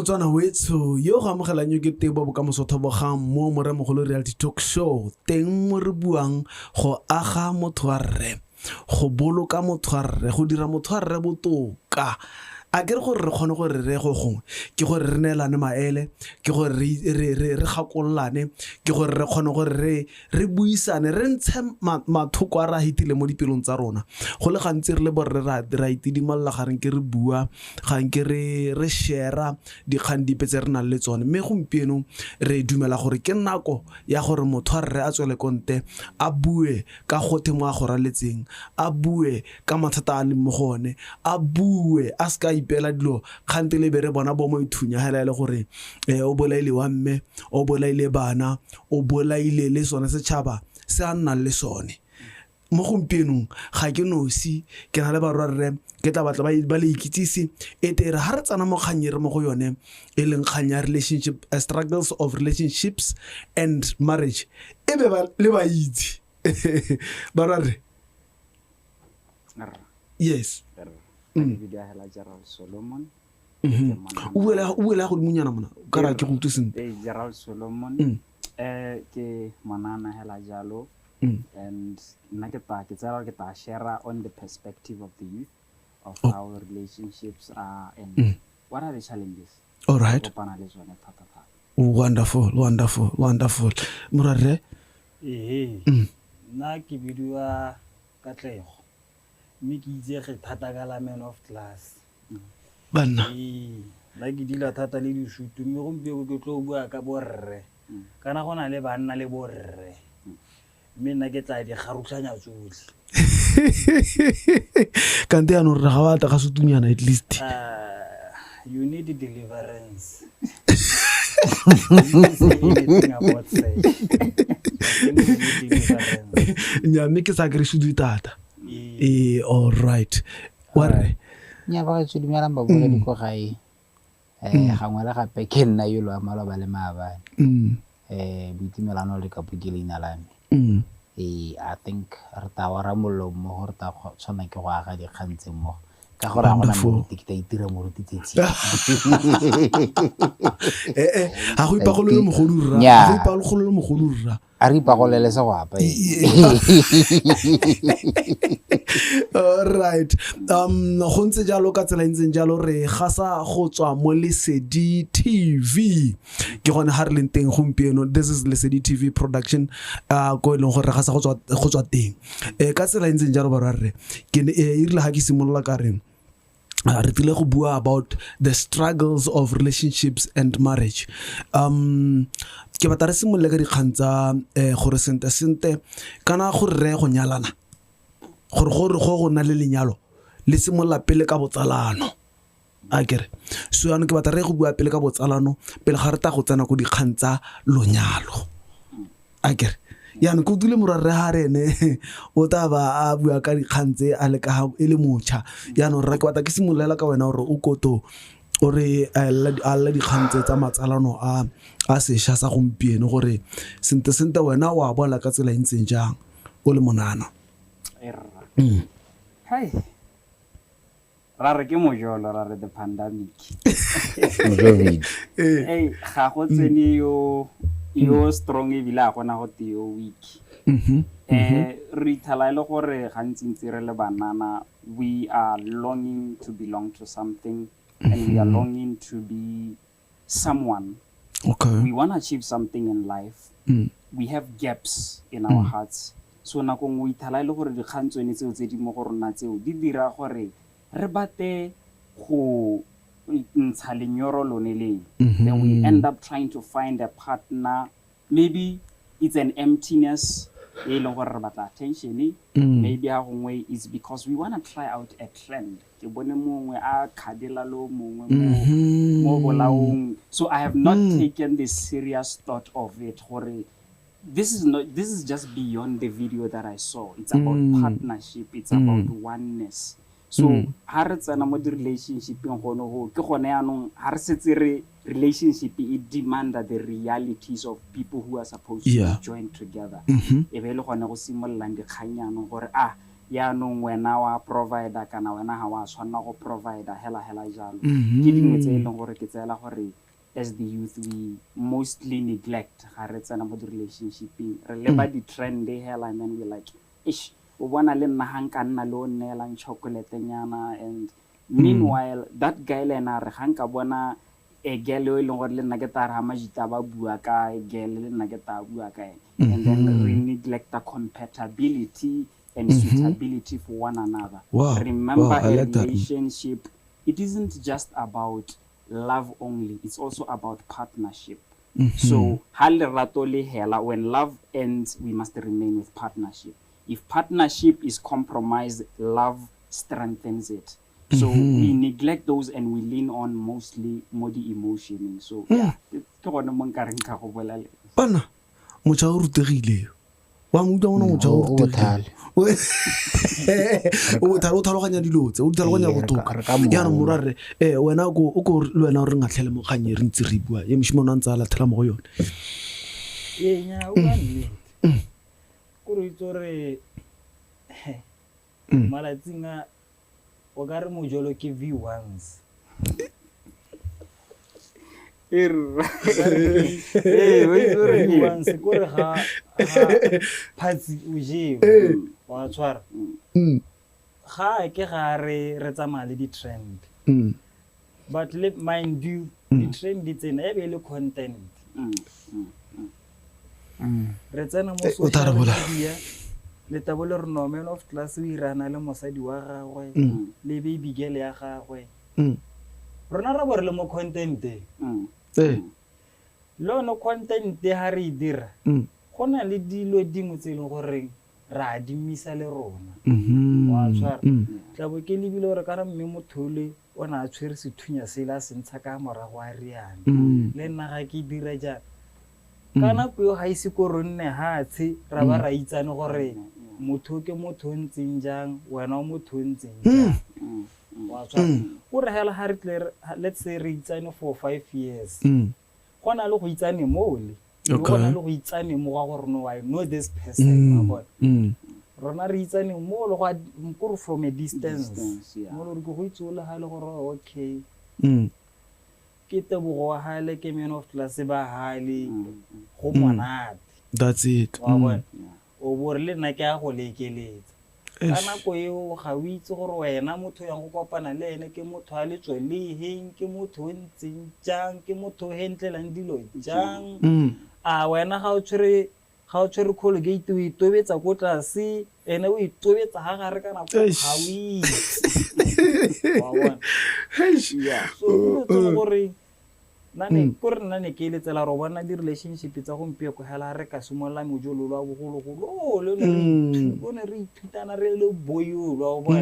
Motswana wetsho yo go amogelang yo ke Tebo Bokamoso Thobogang mo Moremogolo Reality Talk Show, teng mo re buang go aga motho wa rre, go boloka motho wa rre, go dira motho wa rre botoka. A ke re gore re kgone gore re ye go gongwe ke gore re neelane maele, ke gore re gakololane, ke gore re kgone gore re re buisane, re ntshe mathoko a re a hitileng mo dipelong tsa rona. Go le gantsi re le borre ra itidimalela ga re nke re bua, ga nke re share-a dikgang dipe tse re nang le tsone. Mme gompieno re dumela gore ke nako ya gore motho wa rre a tswele ko ntle, a bue ka gothe mo a go raletseng, a bue ka mathata a leng mo go one, a bue a seka a ipeela dilo kgante le be re bona bo mo ithunya hela e le gore o bolaile wa mme, o bolaile bana, o bolaile le sone setšhaba se a nnang le sone. Mo gompienong ga ke nosi, ke na le barwarre, ke tla batla ba le ikitsise e tere ha re tsena mo kgang e re mo go yone e leng kgang ya relationship, struggles of relationships and marriage, e be ba le ba itse barwarre. Yes. Gerald Solomon. O buela ya godimonyana mona, ka ra ke go utlwe sentle. Gerald Solomon. Ke monana hela jalo. And nna ke tla ke tsaya ke tla share on the perspective of the youth of how relationships are and what are the challenges. All right. Kopana le tsone thata thata. Wonderful, wonderful, wonderful. Morarre. Ehe. Nna ke bidiwa Katlego. Mme ke itsege thata ka la man of class. Banna. Ee, nna ke dila thata le disutu mme gompieno ke tlo bua ka borre. Kana go na le banna le borre. Mme nna ke tla di garutlhanya tsotlhe. Kante yaanong re ga wa tla ga sutunyana at least. You need deliverance. Say anything about sex. I think you need deliverance. Nya mme ke sa kry sutu thata. Ee, all right. Wa rre. Nya ba gaetsho dumelang babogedi ko gae. Gangwe le gape ke nna yo lo maloba le maabane. Boitumelano le Kapo ke leina la me. I think re tla ora mollo mmogo, re tla tshwana ke go aga dikgang tse mmogo. Ka gore ga gona moruti, ke tla itira moruti tsatsi. Ga go ipagolole mogodu rra. Ga go ipagolole mogodu rra. A re ipagolele se go apa. All right. Go ntse jalo ka tsela e ntseng jalo re gasa go tswa mo Lesedi TV. Ke gone ha re leng teng gompieno. This is Lesedi TV production ko e leng gore re gasa go tswa teng. Ka tsela e ntseng jalo barwarre. Ke ne e rile ha ke simolola ka re re tlile go bua about the struggles of relationships and marriage. Ke batla re simolole ka dikgang tsa gore sente sente kana gore re go nyalana, gore gore go go na le lenyalo le simolola pele ka botsalano. A kere so yaanong ke batla re go bua pele ka botsalano pele ga re tla go tsena ko dikgang tsa lonyalo. A kere yaanong ke utlwile morwarre ga re ene o tla ba a bua ka dikgang tse a le ka e le motšha. Yaanong rra ke batla ke simololela ka wena gore o koto o re a lla dikgang tse tsa matsalano a sešwa sa gompieno gore sente sente wena o a bona ka tsela e ntseng jang o le monana. Hai. Ra re ke mojolo, ra re the pandemic. Mojovid. Ei, ga go tsene yo strong ebile ga gona go te yo weak. Re ithala e le gore gantsi-ntsi re le banana, we are longing to belong to something and we are longing to be someone. Okay. We want to achieve something in life. We have gaps in our hearts. So nako nngwe o ithala e le gore dikgang tsone tseo tse di mo go rona tseo di dira gore re bate go ntsha lenyoro lone leo. Then we end up trying to find a partner. Maybe it's an emptiness e leng gore re batla attention. Maybe ha gongwe it's because we want to try out a trend. Ke bone mongwe a kgadela lo mongwe mo bolaong. So I have not taken the serious thought of it gore this is not, this is just beyond the video that I saw. It's about partnership, it's about oneness. So ha re tsena mo di relationshipeng gone go ke gone yaanong ha re setse re relationship e demanda the realities of people who are supposed to join together. E be le gone go simololang dikgang yaanong gore a Yaanong wena wa provider kana wena ga wa tshwanela go provider hela hela jalo. Ke dingwe tse e leng gore ke tseela gore as the youth we mostly neglect ga re tsena mo di-relationshipeng. Re leba di-trend hela and then we like, ish, o bona le nna ga nka nna le o nneelang chocolate nyana. And meanwhile that guy le ena a re ga nka bona a girl o e leng gore le nna ke tla re ga majita ba bua ka girl, le nna ke tla bua ka ene. And then re neglect the compatibility and suitability for one another. Wow. Remember, Wow, I a like that. relationship, it isn't just about love only, it's also about partnership. So ha lerato le hela, when love ends, we must remain with partnership. If partnership is compromised, love strengthens it. So we neglect those and we lean on mostly mo di-emotioning. So yeah, ke gone mo nka reng ka go bolela. Bana, motjha o rutegile. Wa mo utlwa ngwana motjha o O rutegile. botlhale. O botlhale, o tlhaloganya dilo tse, o di tlhaloganya Ee, re botoka. ka mo Jaanong roma. morwarre, wena o ko le wena o re ngatlhele mo kgang e re ntse re bua. Ye moshimane a ntse a latlhela mo go yone. Ee, nya, o bua nnete. Kore o itse gore malatsing a o ka re mojolo ke V ones. Ee, o itse gore V ones kore ga phatsi o jewe wa tshwara. Ga ke ga re re tsamaya le di-trend. But le mind you, di-trend di tsena e be e le content. Re tsena mo Eh, o tla re social bolaya. media, le tabo le re no man of class o irana le mosadi wa gagwe le baby girl ya gagwe. Rona ra bo re le mo content-eng. Le yone content ha re e dira, go na le dilo dingwe tse e leng gore re a dimisa le rona. Wa tshwara. Tla bo ke lebile gore kana mme motho ole o ne a tshwere sethunya sele a se ntsha ka morago a riana. Le nna ga ke dira jana. Ka nako eo ga ise ko re nne hatshe ra ba ra itsane gore motho ke motho o ntseng jang, wena o motho o ntseng jang. Wa tshwara. Kore hela ha re tle re, let's say re itsane for 5 years. Go na le go itsane mole. Go na le go itsane mo ga gore no, I know this person, wa bona. Rona re itsane mo le go kore from a distance. Mo le gore ke go itse o le ha le gore okay. Ke Tebogo wa hale, ke man of class ba hale, go monate. That's it. Wa bona. O bo re le nna ke a go lekeletsa. Ka nako eo ga o itse gore wena motho yang go kopana le ene ke motho a letswe le heng, ke motho o ntseng jang, ke motho o hentlelang dilo jang. A wena ga o tshwere, ga o tshwere Colgate o itobetsa ko tlase, ene o itobetsa ha gare ka nako ga o itse. Wa bona. So dilo tse le gore nna ne kore nna ne ke eletsela gore o bona di-relationship tsa gompieno hela re ka simolola mojolo wa bogologolo, o le ne o ne re ithutana re le boyolo, wa bona.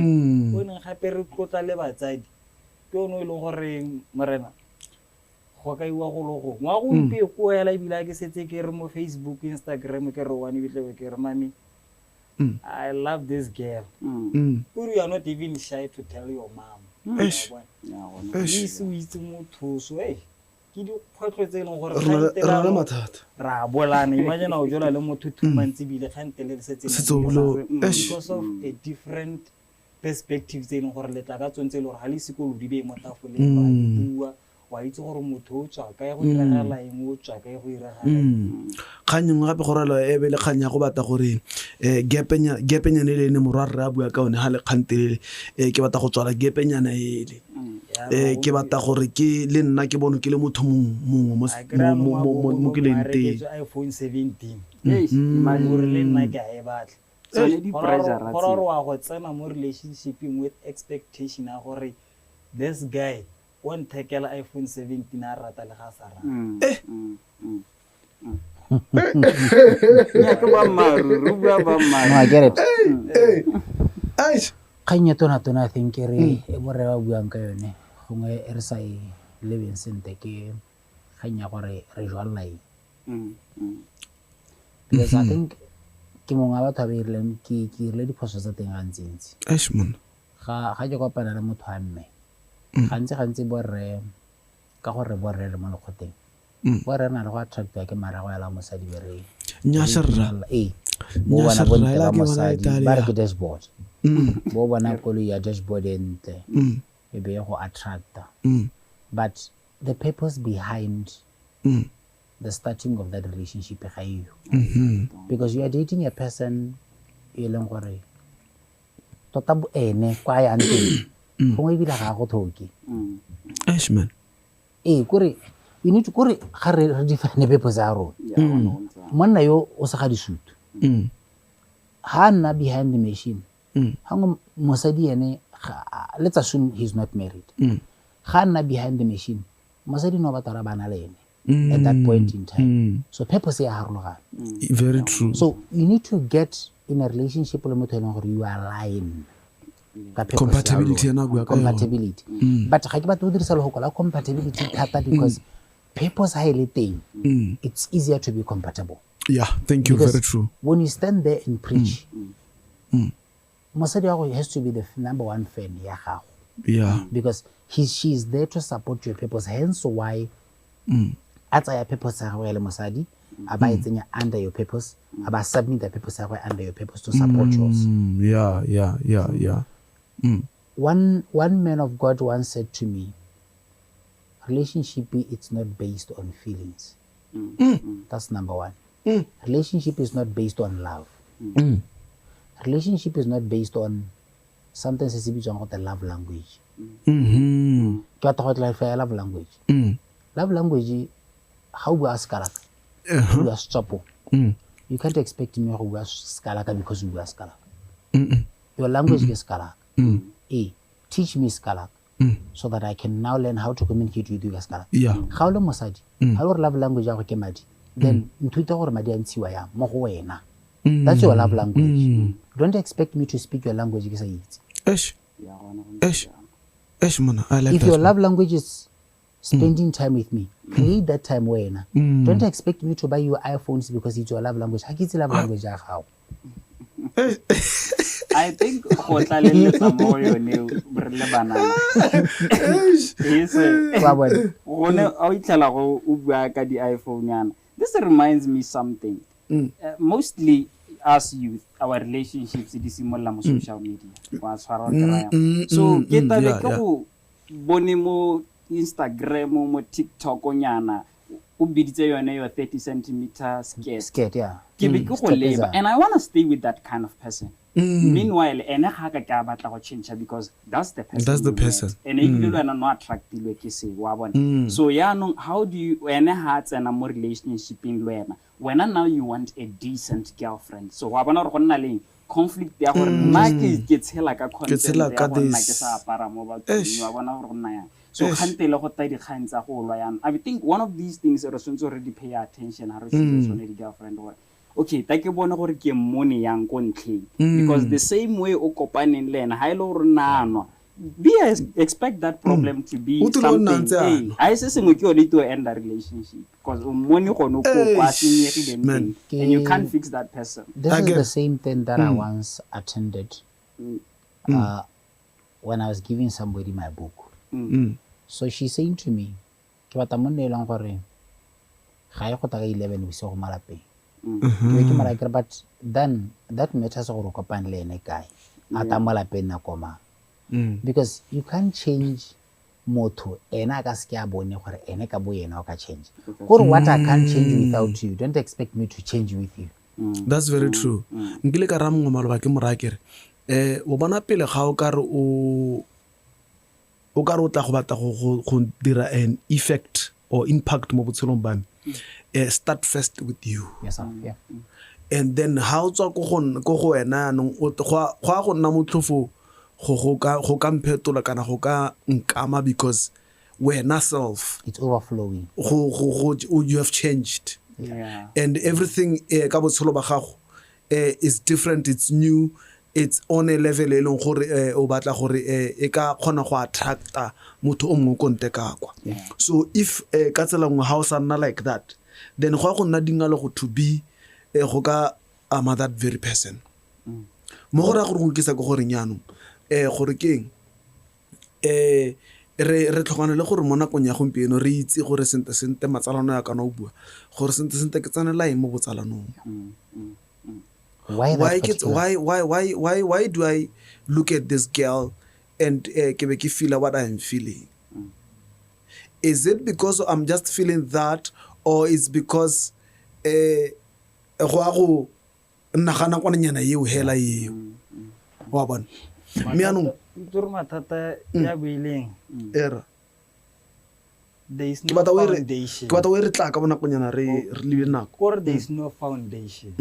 O neng gape re tlotla le batsadi. Ke yone e leng gore morena go ka iwa go le gongwe. Wa gompieno hela ebile ha ke setse ke re mo Facebook, Instagram ke re one ebile ke re mami, I love this girl. Kore you are not even shy to tell your mom. Eish. Wa bona. Eish. Mme se o itse motho so, hey, ke dikgwetlho tse e leng gore Re na le kgante la mathata. Ra bolana. Imagine o jola le motho 2 months ebile kgante le setse le Setse o lo- Eish. because of a different perspective tse e leng gore le tla ka tsone tse e leng gore ga le ise ko lo di beye mo tafoleng, wa di bua, wa itse gore motho o tswa kae go diragala eng, o tswa kae go diragala eng. Kgang e nngwe gape go rela e be le kgang ya go batla gore, gepenyana e le ene morwa rre a bua ka yone ga le kgang telele, ke batla go tswala gepenyana ele. Ke batla gore ke le nna ke bone ke le motho mongwe A kry-a mo ke leng a teng. reketswe iPhone 17. Eish, imagine. Gore le nna ke a e batla. Tsone di Go pressure ra tseo. gore wa go tsena mo relationship-eng with expectation ya gore this guy o nthekela iPhone 17 a rata le ga a sa rata. Nya ke boammaaruri, o bua boammaaruri. No, I get it. Eish. Kgang e tona-tona, I think e re e borre ba buang ka yone, gongwe e re sa e lebeng sentle ke kgang ya gore re jwalla eng. Because I think ke mongwe wa batho ba ba irileng, ke irile diphoso tsa teng gantsintsi. Eish, monna. Ga ke kopana le motho wa mme, gantsi borre, ka gore borre re mo lekgotleng, borre re na le go attractiwa ke marago a la mosadi be re Nya re serra. itumella. Ee, bo Nya bona serra, bontle ela ba ke bona mosadi, Italia. ba re ke dashboard. Bo bona koloi ya dashboard e ntle, e be e go attracta. But the purpose behind the starting of that relationship ga eyo. Because you are dating a person e leng gore tota bo ene kwa a yang teng gongwe ebile ga a go tlhoke. Eish, man. Ee, kore you need to kore ga re define purpose ya rona. Yeah, gone go ntse jalo. Monna yo o sega disutu, ga a nna behind the machine, gangwe mosadi ene let's assume he's not married, ga a nna behind the machine, mosadi no batla gore a bana le ene at that point in time. So purpose ya harologana. Very true. So you need to get in a relationship le motho e leng gore you align ka purpose ya Compatibility lona. ena a bua ka yona. Compatibility. But ga ke batle go dirisa lefoko la compatibility thata because purpose ha e le teng, it's easier to be compatible. Yeah, thank you. Because Very true. when you stand there and preach, mosadi wa gago has to be the number one fan ya gago. Because she is there to support your purpose. Hence why a tsaya purpose ya gagwe le mosadi, a ba e tsenya under your purpose, a ba submit the purpose ya gagwe under your purpose to support yours. One man of God once said to me, relationship, it's not based on feelings. That's number one. Relationship is not based on love. Relationship is not based on something se se bitswang go the love language. Ke batla go clarify love language. Love language, ga o bua Sekalaka, o bua Setswapo. You can't expect me go bua Sekalaka because o bua Sekalaka. Your language is Sekalaka. Teach me Sekalaka so that I can now learn how to communicate with you ka Sekalaka. Ga o le mosadi, ga o re love language ya go ke madi, then nthute gore madi a ntshiwa yang mo go wena. That's your love language. Don't expect me to speak your language ke sa itse. Eish. Yeah, gona go ntse Eish. jalo. Eish, monna, I like If that your one. love language is spending time with me, create that time wena. Don't expect me to buy you iPhones because it's your love language. Ha ke itse love language ya gago. I think go tlaleletsa mo go yone re le banana. Yes. Wa bona? Gone a o itlhela go o bua ka di-iPhone yana. This reminds me something. Mostly us youth, our relationships di simolola mo social media. Wa tshwara gore ke raya. So ke tlabe ke go bone mo Instagram, mo TikTok nyana, o biditse yone your 30 centimeter skirt. Skirt, yeah. Ke be ke go Skirt leba. is a- And I want to stay with that kind of person. Meanwhile, ene ga ka ke a batla go change because that's the person. That's the you met. person. Ene ebile le wena no attractilwe ke se, wa bona. So yaanong, how do you, ene ha a tsena mo relationshipeng le wena, wena now you want a decent girlfriend. So wa bona gore go nna le eng? Conflict ya gore nna ke tshela ka Ke tshela content ya ka go nna this. ke sa apara mo bathong, Eish. wa bona gore go nna yang. So Eish. kgante le go tla dikgang tsa go lwa yana. I think one of these things re tshwanetse re di pay attention ha re choose tsone di-girlfriend gore okay, ta ke bone gore ke mmone yang ko ntlheng. Because the same way o kopaneng le ena, ha e le gore na nwa, be expect that problem to be O tlile go nna something. ntse a Ee, nwa. ha e se sengwe ke yone to end a relationship. Because o mmone gone ko kwa Eish, senyegileng man. teng, and you can't fix that person. This I is get the same thing that I once attended when I was giving somebody my book. So she's saying to me, ke batla monna e leng gore ga e go tla ka 11 bosigo mo lapeng. Ke be ke mo raya ke re, but then that matters gore o kopane le ene kae, a tla mo lapeng nako mang. Because you can't change motho ene a ka seke a bone gore ene ka bo ena o ka change. Gore what I can't change without you, don't expect me to change with you. That's very true. Nkile ka raya mongwe maloba ke mo raya ke re, o bona pele ga o ka re o ka re o tla go batla go dira an effect or impact mo botshelong ba me, start first with you. Yourself, yeah. And then ha o tswa ko go wena yaanong, go a go nna motlhofo go ka mphetola kana go ka nkama because wena self It's overflowing. You have changed. Yeah. And everything ka botshelo ba gago is different, it's new, it's on a level e leng gore o batla gore e ka kgona go attracta motho o mongwe ko ntle ka kwa. So if ka tsela nngwe ha o sa nna like that, then go ya go nna dingalo go to be go ka ama that very person. Mo go raya gore go nkisa ko goreng jaanong, gore ke eng, re tlhokana le gore mo nakong ya gompieno re itse gore sente sente matsalano ya kana o bua gore sente sente ke tsenela eng mo botsalanong. Why that Why ke particular- why do I look at this girl and ke be ke feela what I'm feeling? Is it because I'm just feeling that, or is because go a go nagana kwananyana eo hela eo? Wa bona? Mme yaanong Itse gore mathata ya buileng, era there is ke no batla o e re foundation. ke batla o e re tla ka bonakonyana re re lebe nako. Kore there is no foundation.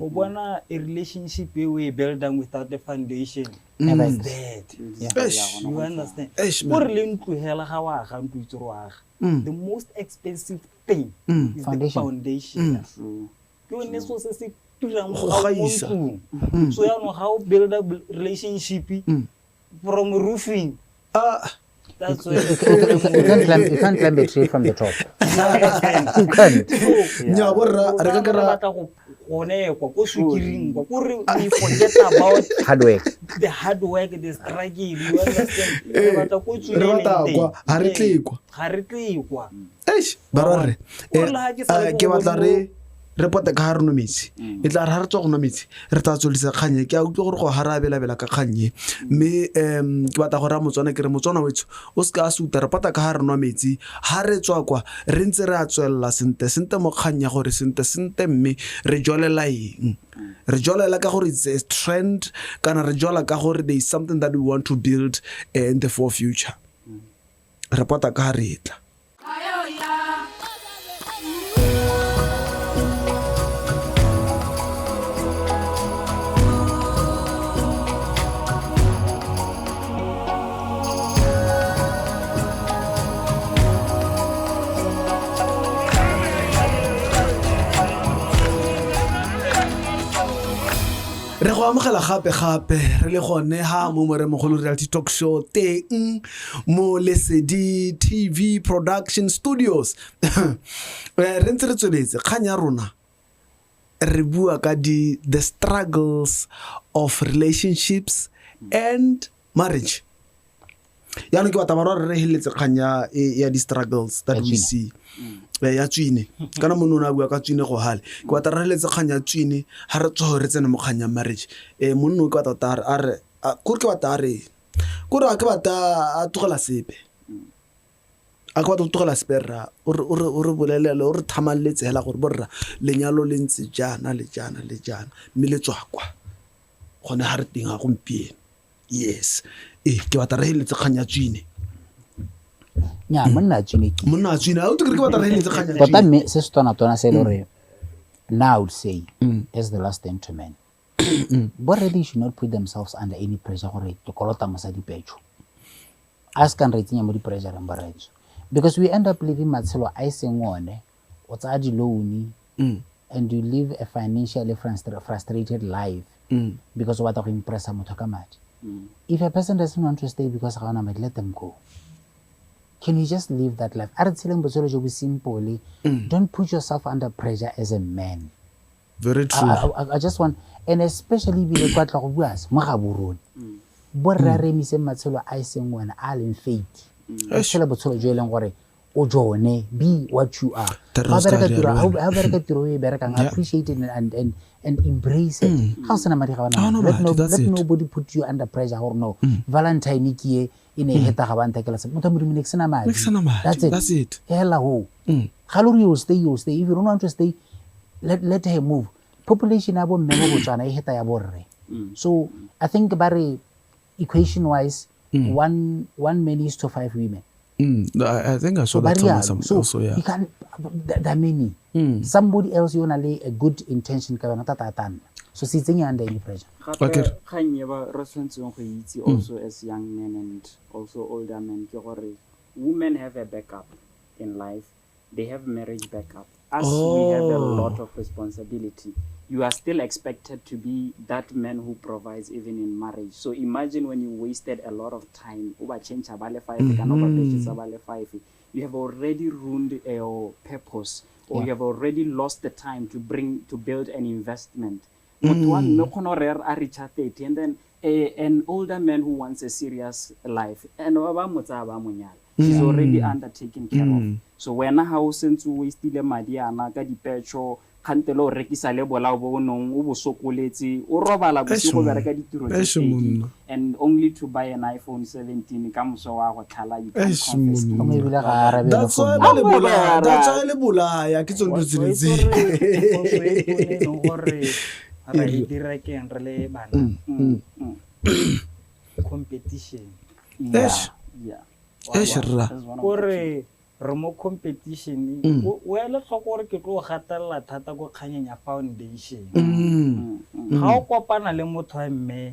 O bona a relationship e o e buildang without the foundation Never is exists. dead. Eish. You understand? Eish, man. Kore le ntlo hela ga o aga ntlo, itse gore o aga. The most expensive thing is Foundation. the foundation. True. Ke yone seo se se turang Go go mo gaisa. ntlong. So yaanong ga o builda relationship from roofing, Ah, that's You, where you, you can't climb, you can't climb a tree from the top. You can't. Nnyaa, borra, re ka re kry-a- batla go gone kwa ko sukiring kwa ko re we forget about Hard work. the hard work, the struggle, you understand? Re batla ko re tsweleleng batla teng. kwa, ha re tle Ee, kwa. ga re tle kwa. Eish, barwarre, Gore le ha ke sa le ke ko batla godimo- re re pote ka ga re nwa metsi. E tla re ga re tswa go nwa metsi, re tla tswelisa kgang e. Ke a utlwa gore go ga re a belabela ka kgang e, mme ke batla go raya Motswana, ke re Motswana wetsho o se ka a suta. Re pota ka ga re nwa metsi, ga re tswa kwa re ntse re a tswelela sente sente mo kgang ya gore sente sente, mme re jwalela eng? Re jwalela ka gore it's a trend, kana re jwala ka gore there is something that we want to build in the for future? Re pota ka ga re tla. Re go amogela gape gape re le gone ha mo Moremogolo Reality Talk Show teng mo Lesedi TV Production Studios. Re ntse re tsweletse kgang ya rona, re bua ka di the struggles of relationships and marriage. Yaanong ke batla barwa re re heletse kgang ya di-struggles that Ya we tswine. see. Ya tswine, kana monne o ne a bua ka tswine go gale. Ke batla re heletse kgang ya tswine, ga re tsogo re tsene mo kgang ya marriage. Monne o ke batla tota a re kore ke batla a re kore a ke batla a tlogela sepe, a ke batla go tlogela sepe rra. O re bolelele, o re thamaletse hela gore borra lenyalo le ntse jaana le jaana le jaana, mme le tswa kwa gone ga re teng ga gompieno. Yes, ee, ke batla re heletse kgang ya tswine. Nya monna a tswine ke. Monna a tswine, a utlwe ke re ke batla re heletse kgang ya Tota tswine. mme se se tona-tona se e le gore now I would say as the last thing to men. Borre, they should not put themselves under any pressure gore ke kolota mosadi petšho. A se kang re itsenya mo di-pressureng, borraetsho. Because we end up living matshelo a e seng one, o tsaya di-loan and you live a financially frustrated life because o batla go impressa motho ka madi. If a person doesn't want to stay because ga ona madi, let them go. Can you just live that life? A re tsheleng botshelo jo bo simple. Don't put yourself under pressure as a man. Very true. I just want, and especially ebile kwa tla go bua se mo Gaborone, borre a re emiseng matshelo a e seng one, a leng fake. Re tshele botshelo jo e leng gore o jone, be what you are. Terror Ga o bereka ska tiro, di ha o bereka tiro e berekang, appreciate it and embrace it. Ga o sena madi, ga Ha ona o na madi. Let madi, no, that's let it. nobody put you under pressure gore no, Valentine ke e e ne e heta, ga ba nthekela se. Motho wa Modimo, ne ke sena madi. Ne ke sena madi, That's it. that's it. Hela ho. Ga le gore you will stay, you will stay. If you don't want to stay, let her move. Population ya bo mme mo Botswana e heta ya borre. So I think ba re equation wise, one man is to five women. I think I saw So that ba somewhere rialo. some, So also, yeah. you can there are many. Somebody else yo na le a good intention ka yona tata tana. So se itsenye under any pressure. Gape Okay. kgang e ba re tshwanetseng go itse also as young men and also older men ke gore women have a backup in life. They have marriage backup. Us, we have a Oh. lot of responsibility. You are still expected to be that man who provides even in marriage. So imagine when you wasted a lot of time, o ba change ba le five, kana o ba betšhetsa ba le five, you have already ruined your purpose, or you have already lost the time to bring to build an investment. Motho wa mme o kgona gore a reacha 30 and then an older man who wants a serious life and ba ba mo tsaya ba mo nyala, she's already under taken care of. So wena ha o sentse o wastile madi ana ka dipetšho, Kgantele o rekisa le bolao bo o nong o bo sokoletse, o robala bosigo Eish, bereka ditiro tse eish, pedi, monna. and only to buy an iPhone 17 ka moso wa go tlhala, you can't Eish, confess. monna. Gongwe ebile ga a arabe le That's why phone. ba le A bolaya, bolaya. that's why le bolaya ke tsone dilo tse Wa di itse gore phoso e tse. tona e leng gore ra e dira keng re le bana, competition. Eish. Yeah. Eish, rra. That's one of the Kore re mo competition, o ele tlhoko gore ke tlo gatelela thata ko kganyeng ya foundation. Ga o kopana le motho wa mme,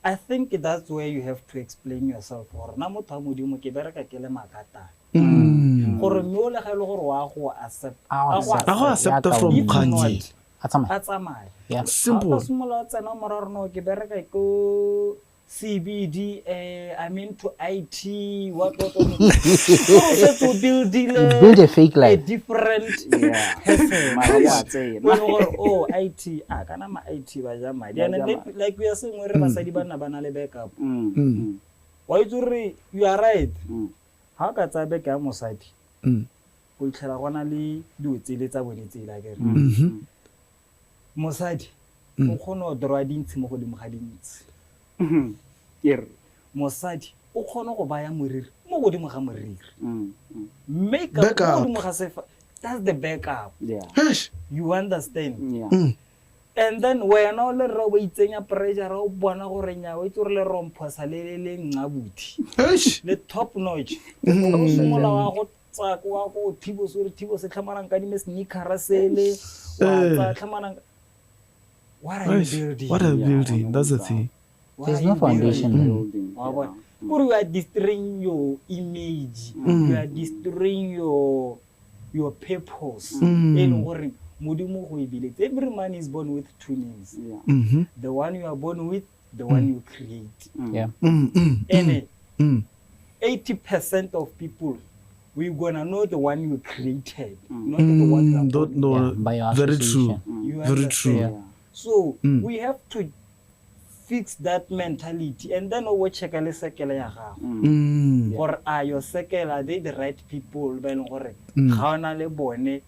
I think that's where you have to explain yourself gore na motho wa Modimo ke bereka ke le makatane, gore mme o le ga e le gore wa go accept, A go A go accept Ya from ka If kgannye. not, A tsamaye. a tsamaye. Yeah. Simple. Ga o ka simolola o tsena morago no ke bereka ko CBD, I'm into IT, what what what. Gore o setse o build-ile Build a fake a life. different Yeah. person. Mara wa tsena. O e leng gore, oh, IT, a kana ma IT ba ja madi. Ba And ja then, madi. like we are saying, re basadi ba nna ba na le backup. Wa itse gore you are right. Ha o ka tsaya beke ya mosadi, o itlhela go na le dilo tsele tsa bone tsele, akere. Mosadi o kgona go draw dintshi mo godimo ga dintshi. Ke re. Mosadi o kgona go baya moriri mo godimo ga moriri. Makeup Backup. mo godimo ga sefa. That's the backup. Yeah. Eish. You understand? Yeah. And then wena o le rre o itsenya pressure, o bona gore nya o itse gore le romphosa le le le nqabuthi. Eish. Le top notch. O simolola wa go tsaka wa go thibo se re thibo se tlhamarang ka dime sneaker sele wa tsa tlhamarang. What are you Eish. building? What are you Yeah, building? That's the thing. What There's are no you foundation. building? Building. Wa bona? Kore you are destroying your image. You are destroying your purpose. E leng gore Modimo go e biletse. Every man is born with two names. Yeah. The one you are born with, the one you create. Yeah. And 80% of people, we gonna know the one you created, not the one you are born Don't with. know. Yeah, by your Very true. association. You Very understand? true. Yeah. So we have to fix that mentality and then o bo checka le sekele ya gago. Gore a your circle, are they the right people ba e leng gore ga ona le bone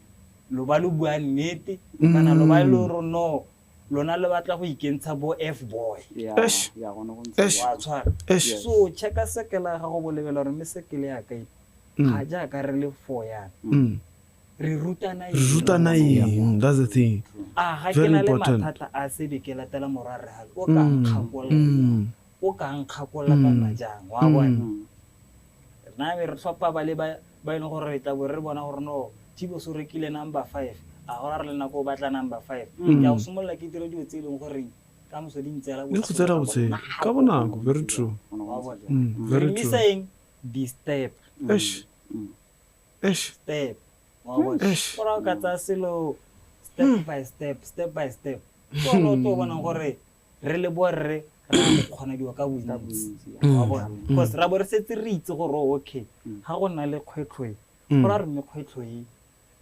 lo ba lo bua nnete kana lo ba lo re no lona le batla go ikentsha bo F boy. Yeah. Eish. Yeah, gona go ntse Eish. Wa tshwara. Eish. So checka sekele ya gago bo lebela gore mme sekele ya ka e, ga jaaka re le four yana. Re rutana Re rutana eng? That's the thing. A ga ke Very na le important. mathata a sebe ke latela morwa re hale o ka nkgakolla, o ka nkgakolla kana jang, wa bona. Rena be re tlhopha ba le ba ba e leng gore re tla bo re bona gore no Thibo se o rekile number 5, a gora re le nako o batla number 5, ke a go simolola ke dire dilo tse e leng gore ka moso di ntseela Di go tseela botshelo ka bonako. Very true. Wa bona. Very Re true. missa eng? Di-step. Eish. Eish. Step. Wa bona. Eish. Gore ha o ka tsaya selo step by step, step by step, ke one o tlo bonang gore re le borre re a go kgona dilo ka bontsi. Wa bona. Because ra bo re setse re itse gore, oh, okay, ga go nna le kgwetlho e, go ra re mme kgwetlho e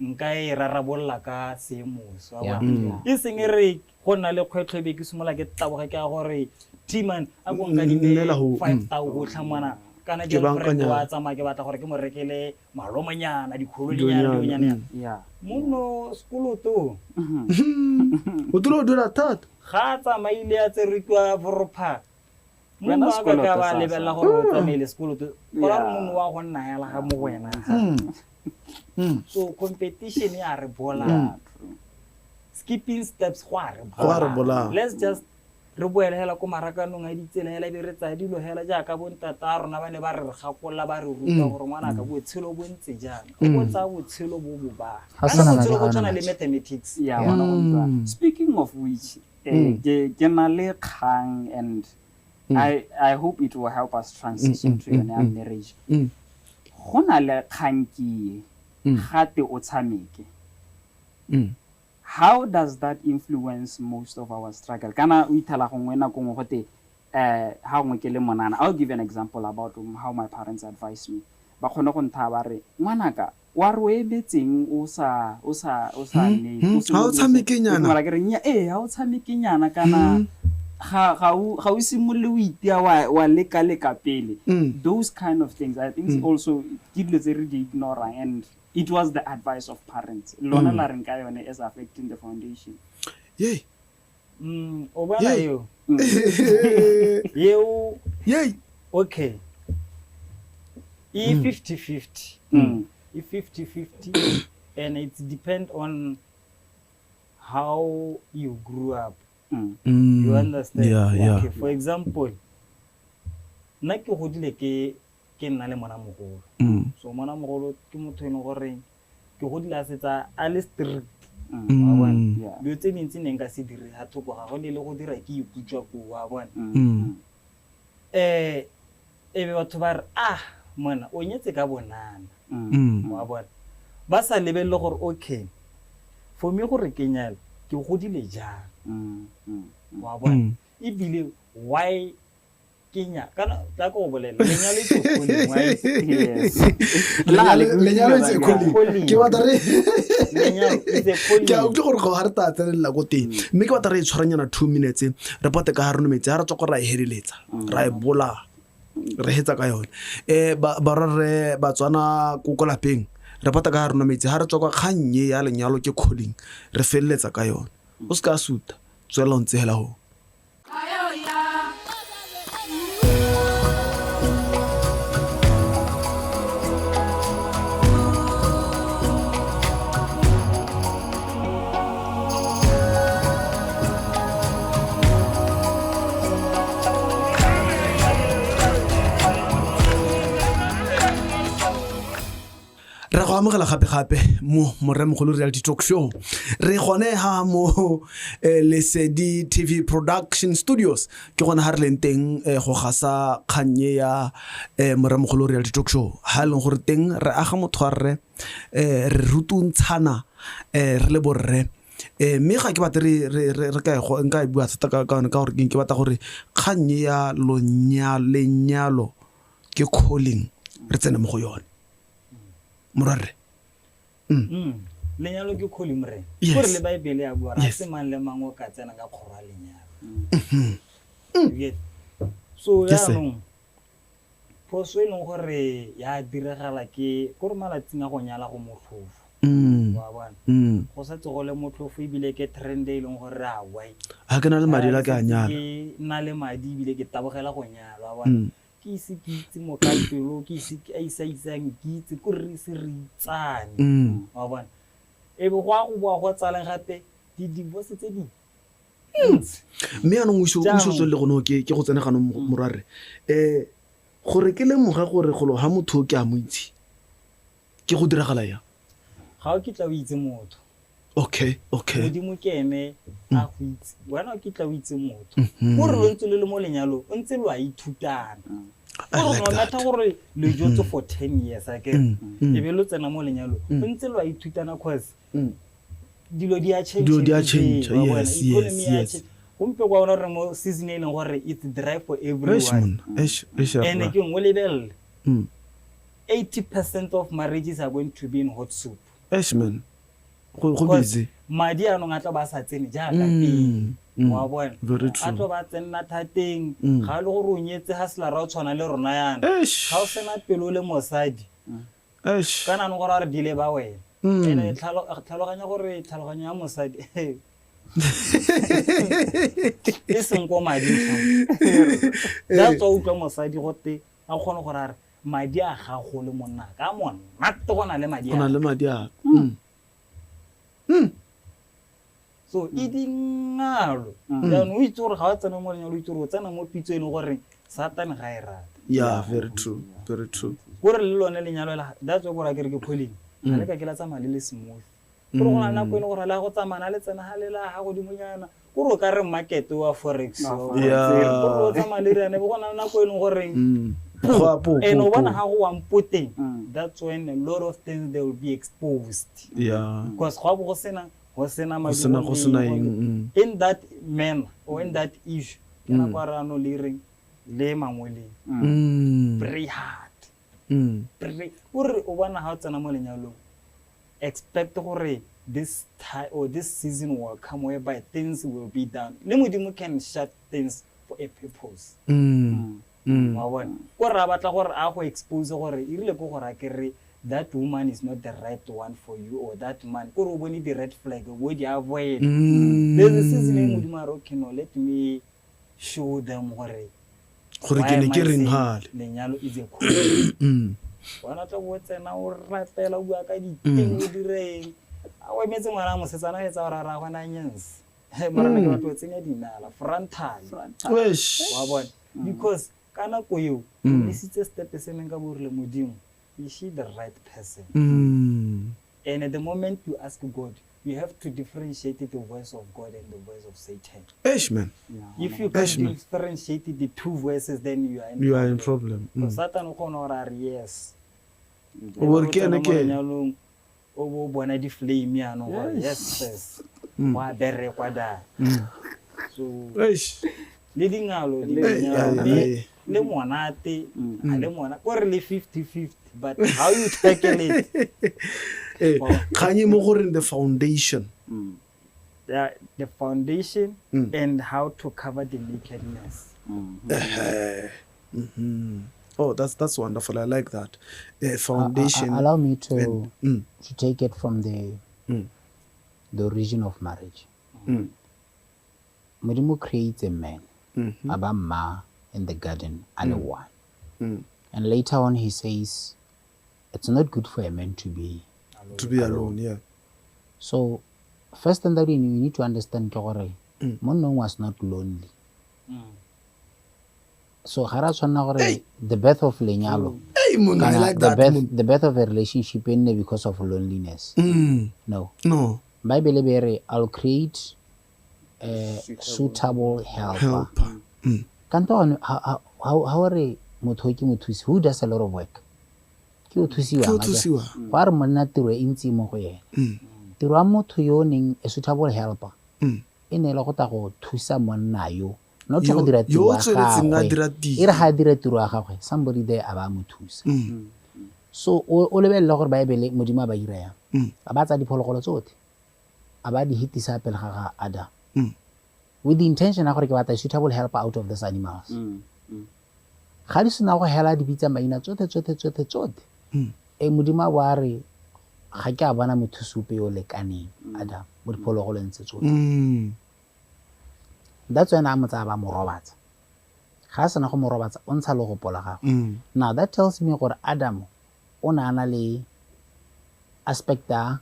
nka e rarabolola ka seemo se, wa Yeah. bona. E seng e re go nna le kgwetlho e be ke simolola ke taboga ke ya gore T-man a ko nkadime Nnela ho- 5,000 go tlhamana kana Ke girlfriend bankanya. wa tsamaya ke batla gore ke mo rekele malomonyana, dikgolonyana, Dilonyana, dilonyana. Yeah. Mono sekoloto. O dula o dula thata. Ga a tsamaile a tserwe kwa Voropha. Wena Mono a ka sekoloto ka ba sa- lebelela sa. gore o tsamaile sekoloto. Go ra gore Yeah. mono wa go nna hela ga mo go wena. So competition ya re bolaya. Skipping steps go a re Go a re bolaya. Let's just re boele hela ko marakanong a ditsela hela be re tsaya dilo hela jaaka bontata a rona ba ne ba re re gakolola ba re ruta gore ngwanaka botshelo bo ntse jang. O tsaya botshelo bo bo ba. Ha o Kana sana botshelo madi, bo ha o na tshwana le madi. mathematics. Yeah, gona go ntse jalo. Speaking of which, ke na le kgang and I hope it will help us transition to yone ya marriage. Go na le kgang ke e, gate o tshameke. How does that influence most of our struggle? Kana o ithala gongwe nako nngwe gote, ha gongwe ke le monana. I'll give an example about how my parents advise me. Ba kgone go nthaya ba re, ngwanaka, wa re o emetseng o sa, o sa, o sa ne, o se Ha o mo- tshameke nyana. Mara ke re, nnyaa, ee, ha o tshameke nyana kana ga, ga o, ga o simolole o itea wa, wa leka-leka pele. Those kind of things, I think also ke dilo tse re di ignorang and It was the advice of parents. Lona la reng ka yone as affecting the foundation. Yay. O bona eo. Eo. Yay. Okay. E 50-50. E 50-50 and it depend on how you grew up. You understand? Yeah, yeah. Okay, for example, nna ke godile ke nna le mona mogolo. So mona mogolo ke motho e leng gore ke godile a setsa a le strict. Wa bona? Dilo tse dintsi ne nka se dire ha thoko ga go ne le go dira ke ikutswa ko, wa bona? E be batho ba re, ah, mona o nyetse ka bonana. Wa bona? Ba sa lebelele gore okay, for me gore ke nyale, ke godile jang. Wa bona? Ebile why Kenya kana tla go bolela lenyalo ke calling why? Yes. Lenyalo it's a calling. Ke batla re lenyalo is a calling. Ke a utlwa gore go ha re tla tsenelela ko teng. Mme ke batla re e tshwaranyana 2 minutes re pote ka ha re no metsi ha re tswa go ra e heleletsa ra e bola re hetsa ka yone. Ba re Batswana ko ko lapeng re pota ka ha re no metsi ha re tswa kwa kgannye ya lenyalo ke calling re feleletsa ka yone. O se ka suta tswela o ntse hela ho. Re go amogela gape-gape mo Moremogolo Reality Talk Show. Re gone ha mo Lesedi TV Production Studios. Ke gone ha re leng teng go gasa kgannye ya Moremogolo Reality Talk Show. Ha e leng gore teng re aga motho wa rre, re rutuntshana re le borre. Mme ga ke batle re ka e nka e bua thata ka yone ka gore ke batla gore kgannye ya lenyalo ke calling re tsene mo go yone. Morare. Lenyalo ke calling morena. Gore le Bible ya bua ra se mang le mang o ka tsena ka kgoro ya lenyalo. So jaanong phoso e leng gore ya diragala ke gore malatsing a go nyala go motlhofo. Wa bona? Go setse go le motlhofo ebile ke trend e leng gore a wai. Ha ke na le madi la ke a nyala. Ke na le madi ebile ke tabogela go nyala, wa bona? Ke ise ke itse mokapelo, ke ise ke a isa isang ke itse ko re se re itsane. Wa bona? E be go a go boa go tsaleng gape di divorce tse di ntsi. Mme jaanong o ise o tswelele gone ke go tsena ganong morwarre. Gore ke lemoga gore golo ha motho ke a mo itse ke go diragala yang? Ga o kitla o itse motho. Okay, okay. Modimo ke ene a go itse. Wena o kitla o itse motho. Gore lo ntse le le mo lenyalong, o ntse lo a ithutana. I like that. Gore le jotse for 10 years akere. E be lo tsena mo lenyalong, o ntse lo a ithutana cause dilo di a change. Dilo di a change. Yes, yes, yes. Gompe kwa ona re mo season e leng gore it's dry for everyone. Eish, Ene ke nngwe lebelele. 80% of marriages are going to be in hot soup. Eish man. Go busy. Madi anong a tla ba sa tsene jaaka pele. Wa bona? A tlo ba tsenna thateng. Ga le gore o nyetse ha sela ra o tshwana le rona yana. Ga o sena pelo le mosadi. Eish. Kana no gore a re dile ba wena. Ene tlhaloganya gore tlhaloganyo ya mosadi. E seng ko mading. That's why o utlwa mosadi gote a kgone gore a re madi a gago le monna ka monate go na le madi a. Go na le madi a. So e dingalo. Jaanong o itse gore ga o tsena mo lenyalo o itse gore o tsena mo pitso e leng gore Satane ga e rate. Yeah, very true, very true. Gore le lone lenyalo la that's why gore a ke re ke calling. Ga le ka ke la tsamaya le le smooth. Gore go na nako e leng gore la go tsamaya le tsena ga le la ga godimonyana. Gore o ka re market wa forex. Yeah. Gore o tsamaya le riane go na nako e leng gore and o bona ga go wang poteng. That's when a lot of things they will be exposed. Yeah. Because go bo go sena madi go sena eng. In that manner or in that issue ke nako a re ano le reng le mangweleng. Pray hard. Pray. Gore o bona ga o tsena mo lenyalong expect gore this time or this season will come whereby things will be done. Le Modimo can shut things for a purpose. Wa bona? Ko re a batla gore a go expose gore e rile ko gore a ke re That woman is not the right one for you, or that man. Kore o bone di-red flag, o bo di avoid. There's a season e Modimo a re, okay, no, let me show them gore Gore why ke ne am ke I reng saying hale. Lenyalo is a calling. Wena tla bo tsena o rapela, o bua ka diteng, o direng. A o emetse ngwana wa mosetsana a etsa gore a rraagwe na nyense. He, mara ne ke batla go tsenya dinala frontally. Eish. Wa bona? Because ka nako eo, o misitse step se neng ka bo rile Modimo, is she the right person? And at the moment you ask God, you have to differentiate the voice of God and the voice of Satan. Eish, man. If you can't Eish, man. differentiate the two voices, then you are in You are in problem. problem. So Satan o kgona gore a re yes. O bo re ke ene Mo ke ene. lenyalong, o bo bona di-flame yanong gore yes, yes. Wa berekwa da. So, Eish. le dingalo di Ei, lenyalo, ai, ai. le monate, ha le mona, kore le 50-50, but how you tackle it. Eh, kgang e mo goreng the foundation. Yeah, the foundation and how to cover the nakedness. Oh, that's wonderful. I like that. Foundation. Allow me to and- to take it from the origin of marriage. Modimo creates a man, aba ma in the garden, ale one. And later on he says, it's not good for a man to be To be alone, yeah. So, first thing that you need to understand ke gore monna was not lonely. So ga ra tshwanela gore the birth of lenyalo, Hey, monna, I kana like the that. birth, Monna. the birth of a relationship e nne because of loneliness. No. No. Bible e re, I'll create a suitable helper. Helper. Kanto ha ha re motho ke mothusi, who does a lot of work? Ke o thusiwang, Ke o akere? thusiwang. Go a re monna tiro e ntsi mo go ene. Tiro ya motho yo o neng a suitable helper e ne e le go tla go thusa monna yo, not go dira Yo tiro o ya tsweletseng a gagwe. dira tiro. E re ga a dira tiro ya gagwe, somebody there a ba mo thusa. So o lebelele gore Bible Modimo a ba ira yang. A ba tsaya diphologolo tsotlhe, a ba di hitisa pele ga ga Adam. With the intention ya gore ke batla a suitable helper out of these animals. Ga di sena go hela di bitsa maina tsotlhe, tsotlhe, tsotlhe, tsotlhe. E Modimo a bo a re, ga ke a bona mothusi ope yo o lekaneng, Adam, mo diphologolong tse tsotlhe. That's when a mo tsaya ba mo robatsa. Ga a sena go mo robatsa, o ntsha legopo la gagwe. Now that tells me gore Adam o ne a na le aspect ya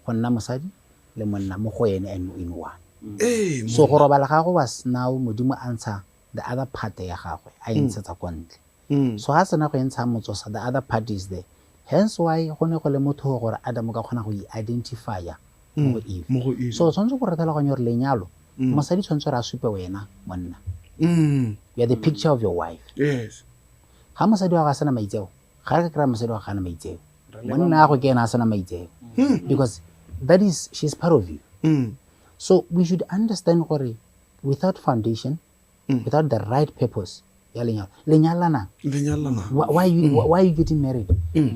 go nna mosadi le monna mo go ene and in one. Hey, So go robala ga gagwe was now Modimo a ntsha the other part ya gagwe, a e ntshetsa kwa ntle. So ha sena go e ntsha motsosa, the other part is there. Hence why go ne go le motho gore Adam o ka kgona go i-identify-a mo go Eve. Mo go Eve. So tshwanetse go re tlhaloganya gore lenyalo, mosadi tshwanetse gore a supe wena monna. You are the picture of your wife. Yes. Ga mosadi wa gago a sena maitseo, ga re ka kry-a mosadi wa gago a na maitseo, monna wa gago ke ena a sena maitseo. Because that is, she's part of you. So we should understand gore without foundation, without the right purpose ya lenyalo, lenyalana. Lenyalana. Why are you getting married?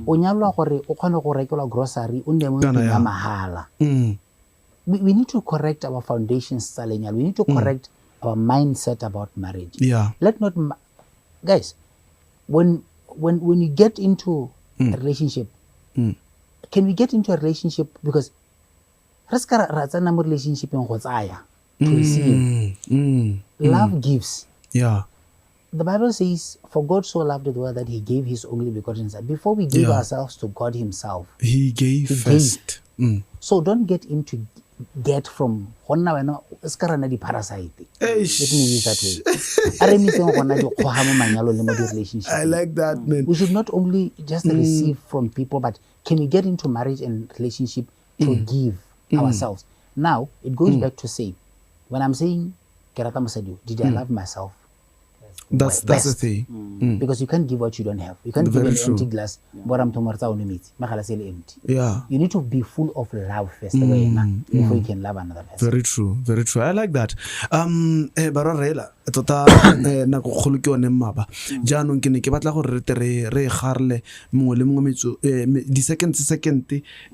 O nyalwa gore o kgone go rekelwa grocery, o nne mo Kana ntlong ya ya. mahala. We need to correct our foundations tsa lenyalo. We need to correct our mindset about marriage. Yeah. Let not guys, when you get into a relationship, can we get into a relationship because re ska ra tsena mo relationshipeng go tsaya, to receive. Love gives. Yeah. The Bible says, for God so loved the world that he gave his only begotten son. Before we give ourselves to God himself, He gave He first. gave. So don't get into get from go nna wena o se ka ra nna di-parasite. Eish. Let me use that way. A re emiseng go nna dikgoga mo manyalong le mo di-relationship. I like that, man. We should not only just receive from people, but can we get into marriage and relationship to give ourselves? Now, it goes back to say, when I'm saying, ke rata mosadi o, did I love myself? That's Well, the best. thing. Because you can't give what you don't have. You can't Very give an true. empty glass. Bo ra motho mo re tsa o nwe metsi, mme galase e le empty. Yeah. You need to be full of love first, wena, before you can love another person. Very true, very true. I like that. Barwa reela, tota, nako kgolo ke yone mmaba. Jaanong ke ne ke batla gore re tle re e garele mongwe le mongwe metso, di-second second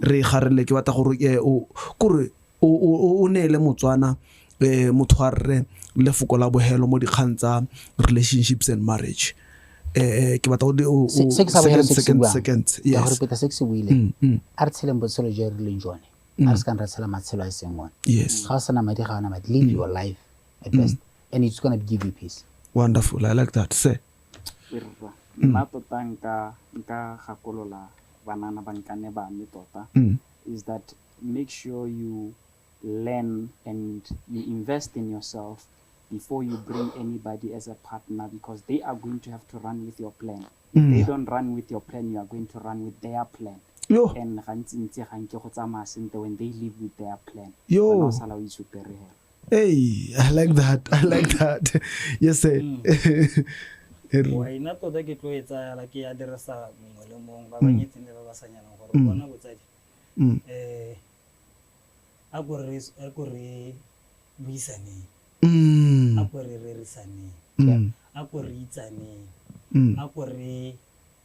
re e garele. Ke batla gore, o, kore o neele Motswana, motho wa rre lefoko la bohelo mo dikgang tsa relationships and marriage. Ke batla o Se ke sa bogelo se ke se second buang. second Ka go yes. repeat-a se ke se buileng. A re tsheleng botshelo jo re leng jone. A re se kang ra tshela matshelo a e seng one. Ga o sena madi, ga o na madi. Live your life at best and it's gonna give you peace. Wonderful, I like that, sir. Erra. Nna tota nka gakolola banana bankane ba me tota is that make sure you learn and you invest in yourself before you bring anybody as a partner, because they are going to have to run with your plan. If they don't run with your plan, you are going to run with their plan. Yo. And gantsi-ntsi ga nke go tsamaya sentle when they live with their plan. Yo. Wena o sala o itshupere hela. Hey, I like that. I like that. Yes, sir. Wena tota ke tlo e tsaya ke ya dirisa mongwe le mongwe ba ba nyetseng le ba ba sa nyalang gore bona botsadi. A ko re buisaneng. A ko re rerisaneng. A ko re itsaneng. A ko re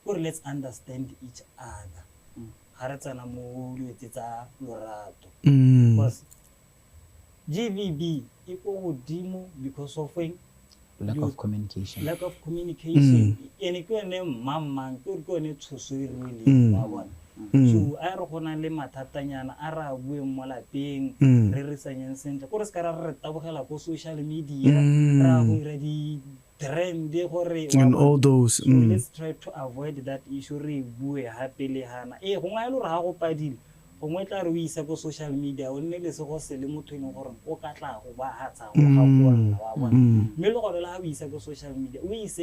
let's understand each other. Ga re tsena mo dilo tse tsa lorato. Because GBB e ko godimo because of eng? Lack of communication. Lack of communication. Ene ke yone mang-mang, ke yone tshoso e ruileng, wa bona. So a re go na le mathatanyana a re a bueng mo lapeng, re risanyeng sentle. Ko re se ka ra re tabogela ko social media, ra go dira di-trend gore And all those. So let's try to avoid that issue, re bue hape le hana. Gongwe ha e le gore ha go padile, gongwe tla re o isa ko social media, o nne le sego se le motho e leng gore o ka tla go ba hatsa go gakolola, wa bona. Mme le gone le ha o isa ko social media, o ise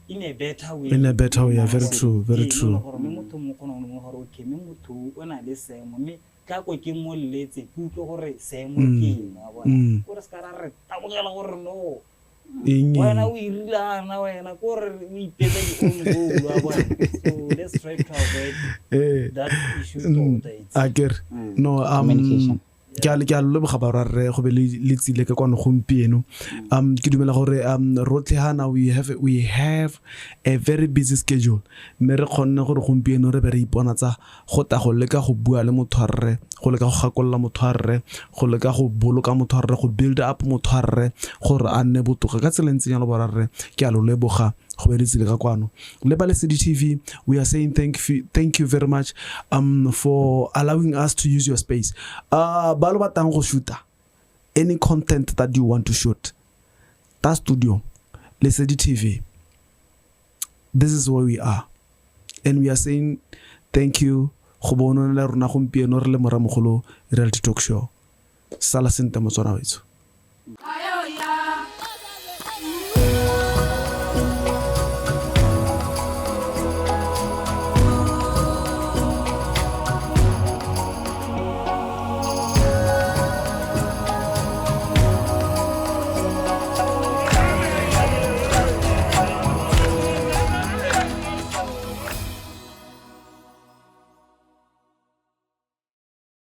in a better way. In a better way, yeah, very true, very true. Gore mme motho mo kgona go gore okay, mme motho o na le seemo, mme tla ko ke mo letse, ke utlwe gore seemo ke eng, wa bona. Gore se ka ra re tabogela gore no. Wena o irilana wena, ko re o ipetsa di-own goal, wa bona. So let's try to avoid that issue tota, it's Akere. No, Communication. Ke a leboga barwa rre go be le tsile ka kwano gompieno. Ke dumela gore rotlhe hana we have a very busy schedule. Mme re kgonne gore gompieno re be re ipona tsa go ta go leka go bua le motho wa rre, go leka go gakolola motho wa rre, go leka go boloka motho wa rre, go build up motho wa rre gore a nne botoka ka tsela e ntseng jalo barwa rre. Ke a lo leboga go be le tsile ka kwano. Le ba Lesedi TV, we are saying thank you very much for allowing us to use your space. Ba lo batlang go shoot-a any content that you want to shoot, ta studio Lesedi TV, this is where we are, and we are saying thank you go bona le rona gompieno re le Moramogolo Reality Talk Show. Sala sentle motswana wetso.